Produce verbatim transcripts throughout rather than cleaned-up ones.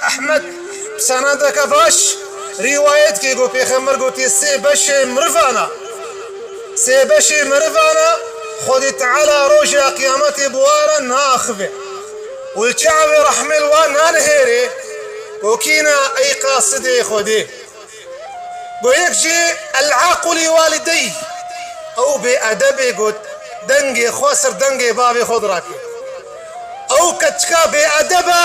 Ehmed bi senedeke baş rîwayet kê ku Pêxember gotî, sê beşê mirivana, sê beşê mirivana Xwedê Teala roja qiyametê bi wan re naaxive û li çavê rehmê li wan nanihêrê ku kî ne ey qasidê Xwedê. Go yek jê el-aqu li walideyh, ew bêedeb e, got, dengê xwe ser dengê bavê xwe dirake. Ew keçika bêedeb e,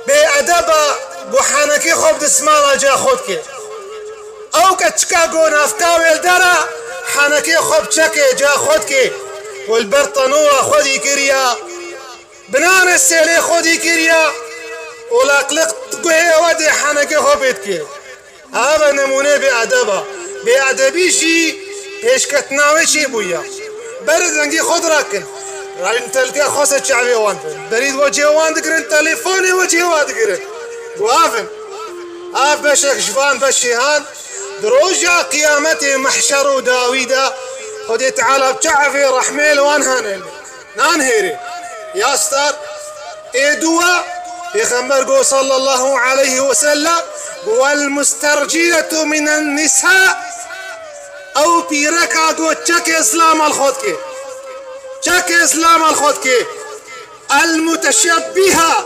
bêedeb e, go henekê xwe bi dismala ca xwe dike. Ew keçika go navka wê li der e, henekê xwe bi çekê ca xwe dike û li ber tenûra xwe dî kiriya. Binane sêlê xwe dî kiriya û laqliq guhê we dê henekê xwe pê dike. Ava nemûnê bêedeba. Bêedebî jî pêşketina wê çêbûye. Berê dengê xwe dirakin. Rayên telke xwe ser çavê wan bin. Berî we cê wan digirin, telefonê we cê wa digirin. Guhavin. Av beşek ji van beşê han di roja qiyametê, mehşer û dawî de Xwedê Teala bi çavê rehmê li wan hane. Nan hêrê. Ya star. Ê duwa, Pêxember got sallallahu aleyhi ve sellem, got, "Wel musterciletu minen nisa." Ew pîreka got çekê zilama li xwe dike. Çekê zilama li xwe dike. El muteşebbiha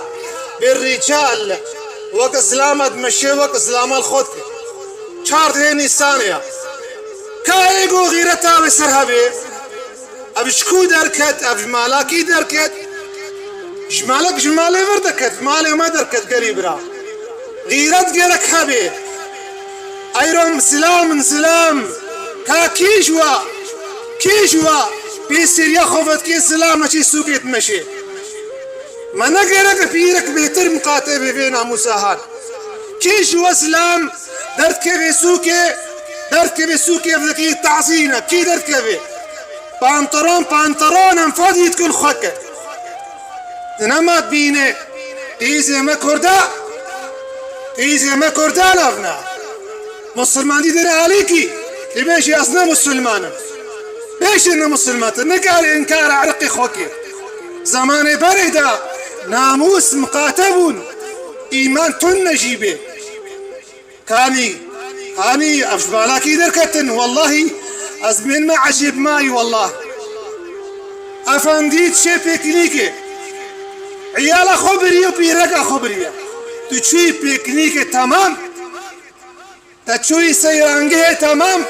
bir rical. Wek zilama dimeşe, wek zilama li xwe dike. Çardeh Nîsanê ya. Ka ê got xîreta wê ser hebê. Ev ji ku derket? Ev ji mala kî derket? Ji malek, ji malê vir deket, malê me derket gelî bira. Xîret gerek hebe. Eyrom zilam in zilam. Ka kî ji wa, kî ji wa pê sêriya xwe vedikê zilam neçî sûkê dimeşê. Me ne gerek e pîrek bêtir miqate bê vê namûsa han. Kî ji we zilam derdikeve sûkê, derdikeve sûkê vedikê tazîne, kî derdikeve? Panteron, panteron em fedî dikin xwe ke. Di nema bîne, qîzê me kurda, qîzê me kurda navna. Musulman dî dere alîkî, dibêjî ez ne musulman im. Bêjin ne musulman, tu nikarî înkara irqê xwe kî. Zamanê berê de namûs miqate bûn, îman tun ne jî bê. Kanî, kanî ev ji balakî derketin, wellahî ez bên me ecêb mayî, wellah. Efendî çê pêknîkê, îyala xwe biriye, pîreka xwe biriye. Tu çûyî pêknîkê, temam. Te çûyî seyrangehê, temam.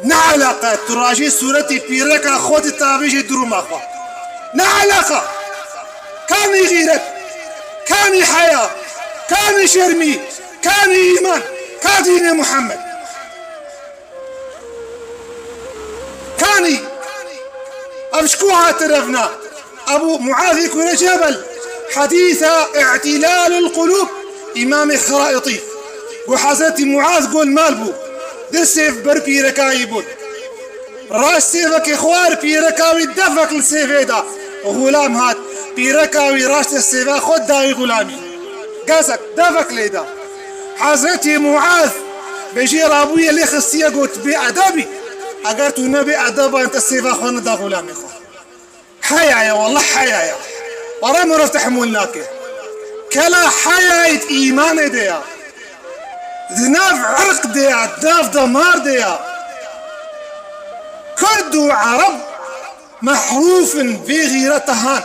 Ne eleqe, tu rajî sûretî pîreka xwe di tavêjê duruma xwe. Ne eleqe. Kanî xîret, kanî heya, kanî şermî, kanî îman, ka dînê Muhammed. Kanî, ev ji ku hate revna? Ebu Muazî Kurê Cebel, hedîsa Î'tîlalul Qulûb, Îmamê Xiraîtî. Got Hezretî Muaz got mal bû, di sêv ber pîreka wî bûn. Raşt sêvekê xwar pîreka wî devek li sêvê da. Xulam hat, pîreka wî raştê sêva xwe dayî xulamî. Gezek, devek lê da. Hezretî Muaz bêjê rabûye lê xistiye got bê edebî. Eger tu nebê edeba te sêva xwe neda xulamê xwe. Heya ye, wallah heya ye. Were meriv tehmûl nake. Kela heya ye di îmanê de ya. Di nav irq de ya, di nav damar de ya. Kurd û Ereb mehrûf in vê xîreta han.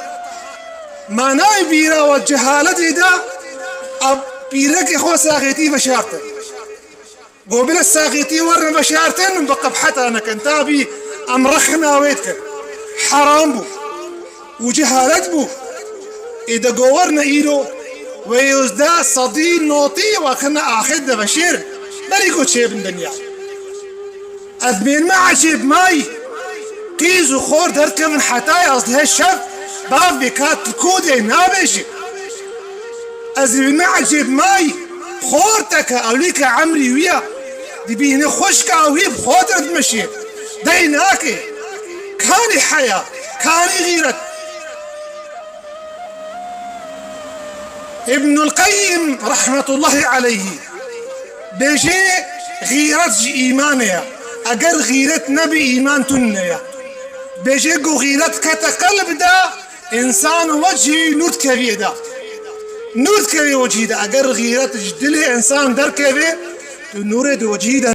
Manayê bîra we cehaletê de, a pîrekê xwe saxêtî veşartin. Go bila saxîtî werin veşartin, bi qebheta nekin. Tabî em rexna wê dikin. Heram bû. Û cehalet bû. Ê de go werine îro, wê yüzde sedî notî wexine axir de veşêrin. Berî ku çêbin dinya. Ez bên me ecêb mayî. Qîz û xor derdikevin heta yazdehê şev, bav bê ka tu ku de nabêjî. Ez ê me ecêb mayî. Xorteke ewlîke emrî wî ya. Dibîne xwişka wî bi xwe derdmeşê. Dey nake. Kanî heya, kanî xîret. Îbnul Qeyyim rahmetullahi aleyhî bêjê, xîret ji îmanê ye. Eger xîret nebî, îman tune ye. Bêjê ku xîret kete qelb de, însan wecihî nûr dikeviyê de. Nûr dikeve wecihî de. Eger xîret ji dilê însan derkeve, tu nûrê di wecihî de